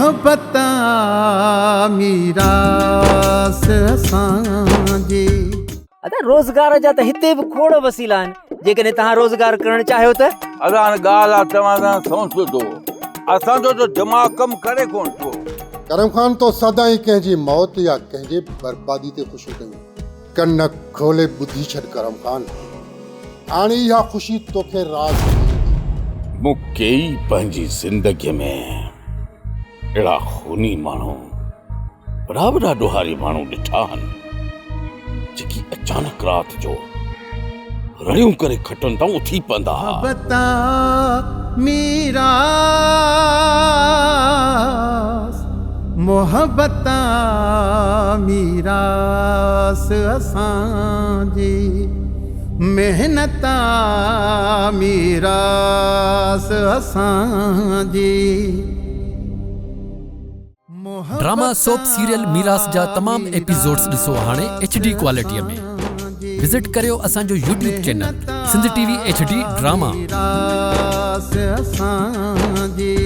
محبت آ ميراث اسان جي. ادا روزگار جا ته هتي به کوڙ وسيلا آهن جيڪڏهن توهان روزگار ڪرڻ چاهيو ته. ادا هاڻي ڳالهه آ توهان سان سئون سڌو اسان جو ته دماغ ڪم ڪري ڪونه ٿو. ڪرم خان تو سدائين ڪنهن جي موت يا ڪنهن جي بربادي تي خوشيون ڪيون. ڪن کولي ٻڌي ڇڏ ڪرم خان، هاڻي اها خوشي توکي راس نه ايندي. مون ڪيئي پنهنجي زندگيء ۾ اهڙا خوني ماڻهو، وڏا وڏا ڏوهاري ماڻهو ڏٺا آهن، جيڪي اچانڪ رات جو رڙيون ڪري کٽن تان اٿي پوندا ها. محبت آ ميراث، محبت آ ميراث اسان جي، محنت آ ميراث اسان جي. ڊراما سوپ سيريل ميراث جا تمام ايپيسوڊز ڏسو هاڻي ايڇ ڊي ڪوالٽي ۾ وزٽ ڪريو اسان جو YouTube channel Sindh T V H D drama. ميراث اسان جي.